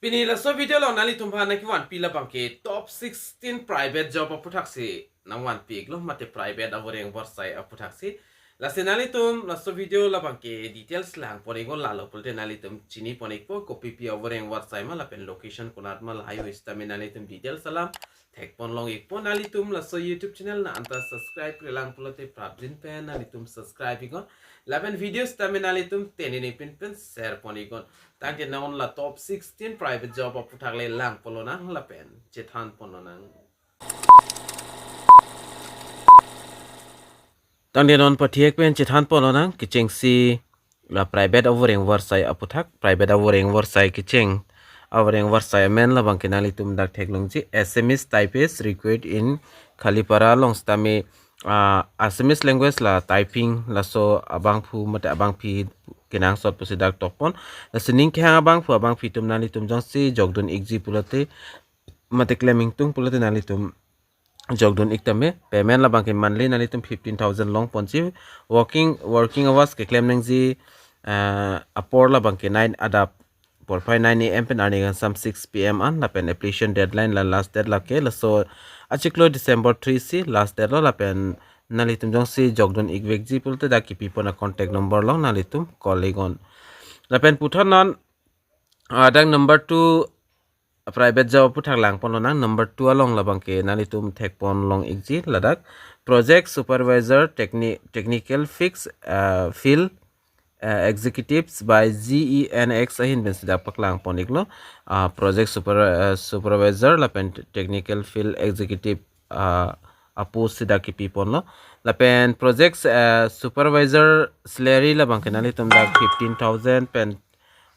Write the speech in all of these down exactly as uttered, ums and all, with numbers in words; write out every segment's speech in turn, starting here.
Pini laso video along nanglitum aphan nangkevanpi labangke top sixteen private job aputhaksi nangvanpi iklo, mate private avoreng vorsai aputhaksi. Lasi nanglitum laso video labangke details langpon iknon, lalo pulote nanglitum chinipon ikpo kopipi avoreng vorsai ma lapen location konat ma, lahai hui sitame nanglitum details alam thekpon long ikpo. Nanglitum laso YouTube channel na anta subscribe-re lang pulote prapjin pen nanglitum subscribe iknon. Lapen video sitame nanglitum tenine pin pen share pon iknon. Tangte non la top sixteen private job aputhak le langpon lonang lapen chethanpon lonang. Tangte non pathiek pen chethanpon lonang kechengsi la private avoreng vorsai aputhak, private avoreng vorsai kecheng avoreng vorsai amen labangke nanglitum dak theklongji, Assamese typist required in Khalipara along sitame, ah, Assamese language la typing laso abangphu mate abangpi kenangsot pusi dak tokpon. Lasi ning kehang abangphu abangpi atum nanglitum jongsi jokdun ikji pulote mate klem ingtung pulote nanglitum jokdun ik tame. Payment labangke monthly nanglitum fifteen thousand longponji. Working, working hours keklem nangji, ah, apor labangke nine adap porphai nine A M pen arni kangsam six P M an, lapen application deadline la last date lake laso achiklo December three si last date lo. Lapen nanglitum jongsi jokdun ikvekji pulote dak kipipon a contact number along nanglitum call iknon. Lapen puthot non, ah, dak number two private job aputhak langpon lonang. Number two along labangke nanglitum thekpon long ikji ladak project supervisor techni-, technical fix, ah, field, ah, executives by G E N X ahin pensi dak paklangpon iklo. Ah, project super, ah, supervisor lapen technical field executive, ah, apost si dak kipiponlo. Lapen project, ah, supervisor salary labangke nanglitum dak fifteen thousand pen,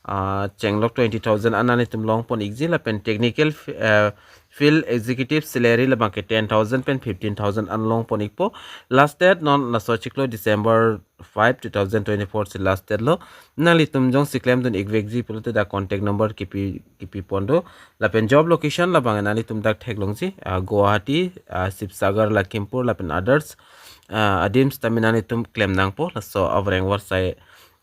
ah, chenglok twenty thousand an nanglitum longpon ikji. Lapen technical f-, ah, field executive salary labangke ten thousand pen fifteen thousand an longpon ikpo. Last date non laso achiklo December five, two thousand twenty-four si last date lo. Nanglitum jongsi klemdun ikvekji pulote dak contact number kipi, kipipon do. Lapen job location labang nanglitum dak theklongji, ah, Guwahati, ah, Sibsagar, Lakhimpur lapen others, ah, adim sitame nanglitum klem nangpo laso avoreng vorsai.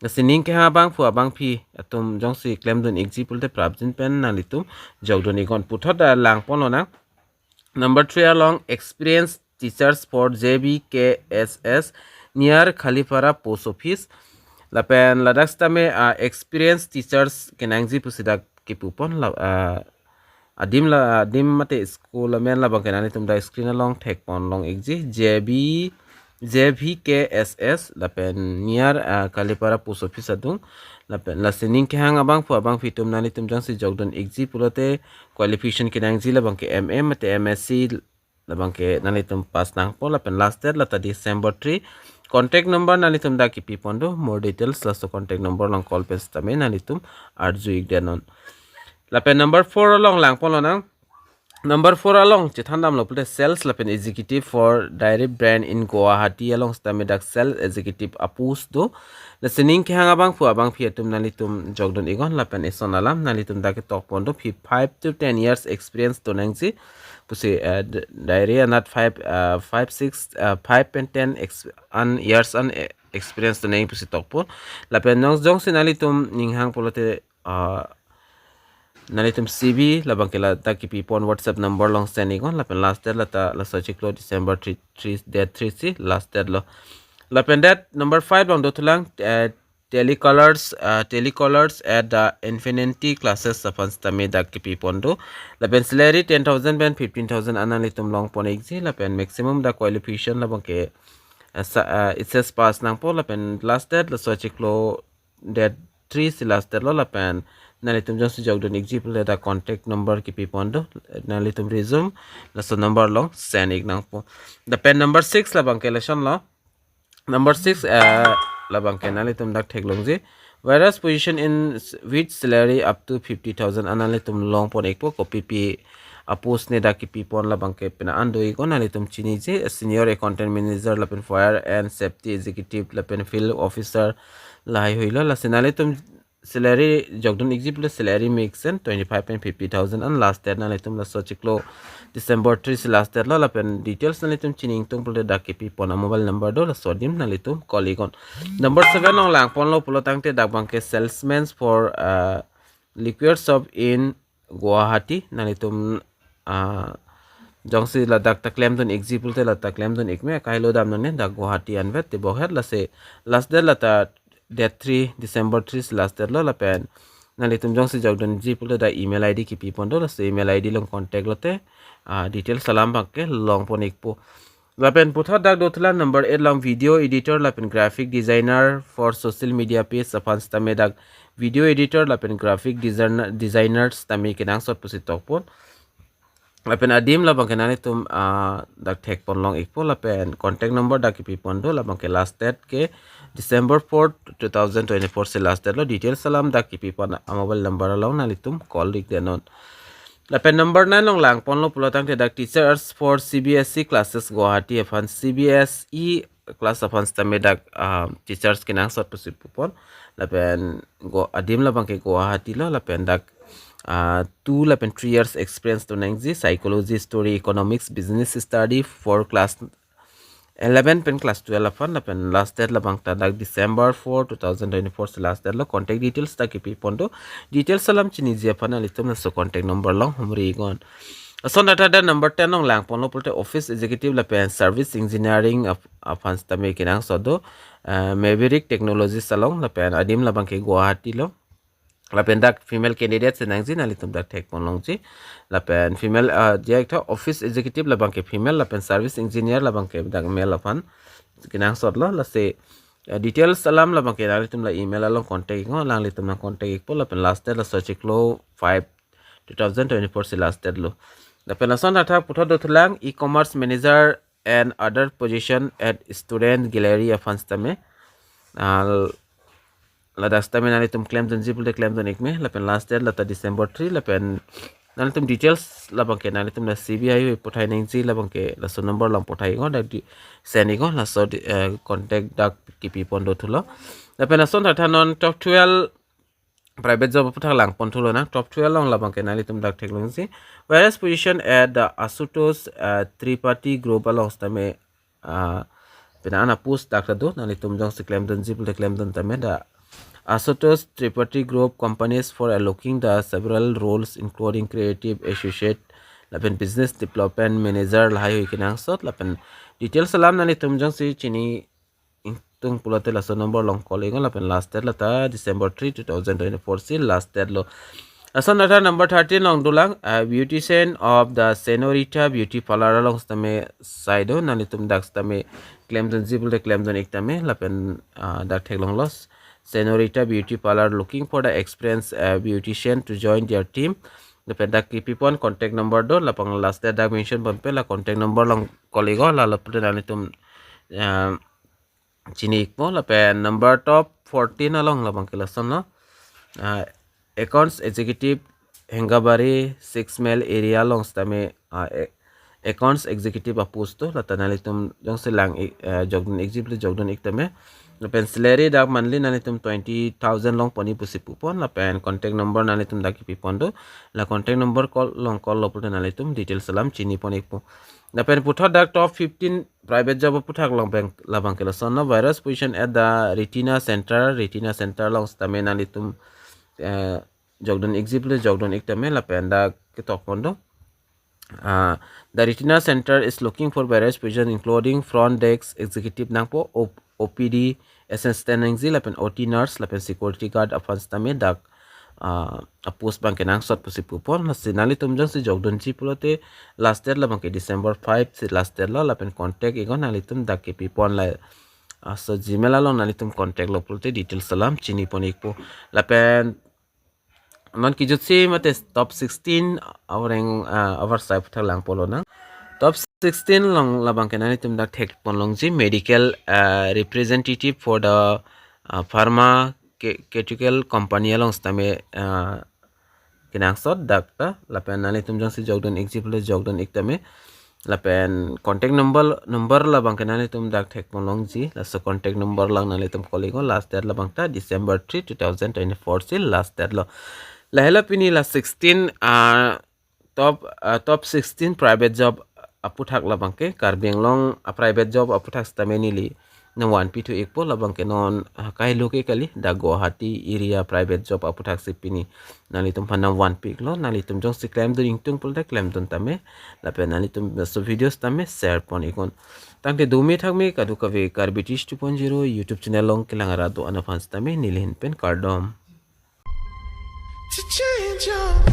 Lasi ning kehang abangphu abangpi atum jongsi klemdun ikji pulote prapjin pen nanglitum jokdun iknon. Puthot, ah, langpon lonang. Number three along, experienced teachers for J B K S S near Khalipara post office. Lapen ladak sitame, ah, experienced teachers kenangji pusi dak kipupon la, ah, adim la, adim mate school amen labangke nanglitum dak screen along thekpon long ikji, J B, J B K S S lapen near, ah, Khalipara post office adung. Lapen lasi ning kehang abangphu abangpi atum nanglitum jongsi jokdun ikji pulote qualification kenangji labangke M A mate M S C labangke nanglitum pass nangpo. Lapen last date lata December three. Contact number nanglitum dak kipipon do. More details laso contact number along call pen sitame nanglitum arju ikdet non. Lapen number four along langpon lonang. Number four along chethandamlo pulote sales lapen executive for dairy brand in Guwahati along sitame dak sales executive apost do. Lasi ning kehang abangphu abangpi atum nanglitum jokdun iknon. Lapen eson alam nanglitum dak ketokpon do, fi-, five to ten years experience donangji pusi, eh, d-, dairy anat five, eh, five, six, eh, five pen ten ex-, an years an, eh, experience donang pusi tokpon. Lapen non jongsi nanglitum ning hang pulote, ah, nanglitum C V labangke ladak kipipon WhatsApp number along send iknon. Lapen last date lata laso achiklo December three, three, date three si last date lo. Lapen date number five along dothulang, eh, telecolors, ah, telecolors at the Infinity Classes aphan sitame dak kipipon do. Lapen salary ten thousand pen fifteen thousand an nanglitum longpon ikji. Lapen maximum dak qualification labangke, ah, sa-, ah, H S pass nangpo. Lapen last date laso achiklo date three si last date lo. Lapen nanglitum jongsi jokdun ikji pulote dak contact number kipipon do. Nanglitum resume laso number along send ik nangpo. Lapen number six labangke lasonlo. Number six, eh, labangke nanglitum dak theklongji. Various position in s-, with salary up to fifty thousand an nanglitum longpon ikpo. Kopipi apost ne dak kipipon labangke pina an do iknon, nanglitum chiniji, senior accountant manager lapen fire and safety executive lapen field officer lahai huilo. Lasi nanglitum salary jokdun ikji pulote salary mix en twenty-five pen fifty thousand an last date nanglitum laso achiklo December three si last date lo. Lapen details nanglitum chini ingtung pulote dak kipipon a mobile number do, laso adim nanglitum call iknon. Number seven along langponlo pulo tangte dak abangke salesmen for, uh, liquor shop in Guwahati, nanglitum, ah, jongsi ladak ta klemdun ikji pulote lata klemdun ikme, kahelo damnon ne, dak Guwahati anvet tebok het. Lasi last date lata date three, December three si last date lo. Lapen nanglitum jongsi jokdunji pulote dak email I D kipi pon do, lasi email I D along contact lote, ah, details alam abangke longpon ikpo. Lapen puthot dak dothulang number eight along video editor lapen graphic designer for social media page aphan sitame dak video editor lapen graphic designer, designer sitame kenangsot pusi tokpon. Lapen adim labangke nanglitum, ah, dak thekpon long ikpo, lapen contact number dak kipi pon do, labangke last date ke December fourth, two thousand twenty-four si last date lo. Details alam dak kipi pon a-mobile number along nanglitum call ik denon. Lapen number nine along langpon lo pulo tangte dak teachers for C B S E classes Guwahati aphan, C B S E class aphan sitame dak, ah, teachers kenangsot pusi pupon. Lapen go adim labangke Guwahati lo, lapen dak, ah, two lapen three years experience do nangji, psychology, history, economics, business study for class eleven pen class twelve aphan. Lapen last date labangta dak December four, two thousand twenty-four si last date lo. Contact details dak kipi pon do. Details alam chiniji aphan nanglitum laso contact number along humri iknon. Lason tha dak number ten along langpon lo pulote office executive lapen service engineering ap-, aphan sitame kenangsot do, eh, Maverick Technologies along, lapen adim labangke Guwahati lo. Lapen dak female candidate si nangji, nanglitum dak thekpon longji. Lapen female, ah, diak tha office executive labangke female, lapen service engineer labangke dak male aphan kenangsot lo. Lasi, ah, details alam labangke nanglitum la email along contact iknon, nanglitum nang contact ikpo. Lapen last date laso chiklo five, two thousand twenty-four si last date lo. Lapen lason tha puthot dothulang e-commerce manager and other position at Student Gallery aphan sitame. Ah, ladak sitame nanglitum klemdunji pulote klemdun ikme, lapen last date lata December three, lapen nanglitum details labangke nanglitum la C V highway pathai nangji labangke laso number along pathai iknon, dak di send iknon, laso di, eh, contact dak kipi pon dothulo. Lapen lason tha non top twelve private job aputhak langpon thulo nang. Top twelve along labangke nanglitum dak theklongji. Various position at the Ashutosh, uh, Tripathi Group along sitame, uh, pina ana post dak ta do, nanglitum jongsi klemdunji pulote klemdun tame. The Ashutosh Tripathi Group companies for allocate the several roles including creative associate lapen business development manager lahaihui kenangsot. Lapen details alam nanglitum jongsi chini ingtung pulote laso number along call iknon, lapen last date lata December three, two thousand twenty-four si last date lo. Lason tha number thirteen along dolang, ah, beautician of the Senorita Beauty Parlor along sitame sai do, nanglitum dak sitame klemdunji pulote klemdun ik tame, lapen, ah, dak theklonglo, Senorita Beauty Parlor looking for the experienced, ah, beautician to join their team. Lapen dak kipi pon contact number do, lapen last date dak mention ponpe, la contact number along call iknon, la lapulote nanglitum, ah, chini ikpo. Lapen number top fourteen along labangke lason lo. Ah, accounts executive Hengabari six mile area along sitame, ah, e-, accounts executive apost do, lata nanglitum jongsi lang ik, eh, jokdun ikji pulote jokdun ik tame. Lapen salary dak monthly nanglitum twenty thousand longponji pusi pupon, lapen contact number nanglitum dak kipi pon do. La contact number call along call lo pulote nanglitum details alam chini pon ikpo. Lapen puthot dak top fifteen private job aputhak along bang labangke lason lo. Various position at the Retina Center, Retina Center along sitame nanglitum, eh, jokdun ikji pulote jokdun ik tame, lapen dak ketok pon do. Ah, the Retina Center is looking for various position including front desk executive nangpo, O-, O P D assistant nangji, lapen O T nurse, lapen security guard aphan sitame dak, ah, apost abangke nangsot pusi pupon. Lasi nanglitum jongsi jokdunji pulote last date labangke December five si last date lo, lapen contact iknon, nanglitum dak kipi pon la, ah, laso Gmail along nanglitum contact lo pulote details alam chini pon ikpo. Lapen non kejutsi mate top sixteen awareng, ah, awarsai aputhak langpon lonang. Top sixteen along labangke nanglitum dak thekpon longji, medical, ah, representative for the, ah, pharmaceutical company along sitame, ah, kenangsot dak ta, lapen nanglitum jongsi jokdun ikji pulote jokdun ik tame. Lapen contact number, number labangke nanglitum dak thekpon longji, laso contact number along nanglitum call iknon, last date labangta December three, two thousand twenty-four si last date lo. Lahelo pini la sixteen, ah, top, ah, top sixteen private job aputhak labangke, Karbi Anglong a-private job aputhak sitame neli nangvanpi thu ikpo, labang ke non hakai lo ke kali, dak Guwahati area private job aputhaksi pini nanglitum aphan nangvanpi iklo. Nanglitum jongsi klemdun ingtung pulote klemdun tame, lapen nanglitum laso video sitame share pon iknon. Tangte dome thakme kadokave Karbi Tish two point zero YouTube channel along kelang arat do-an aphan sitame neli ahin pen kardom. To change your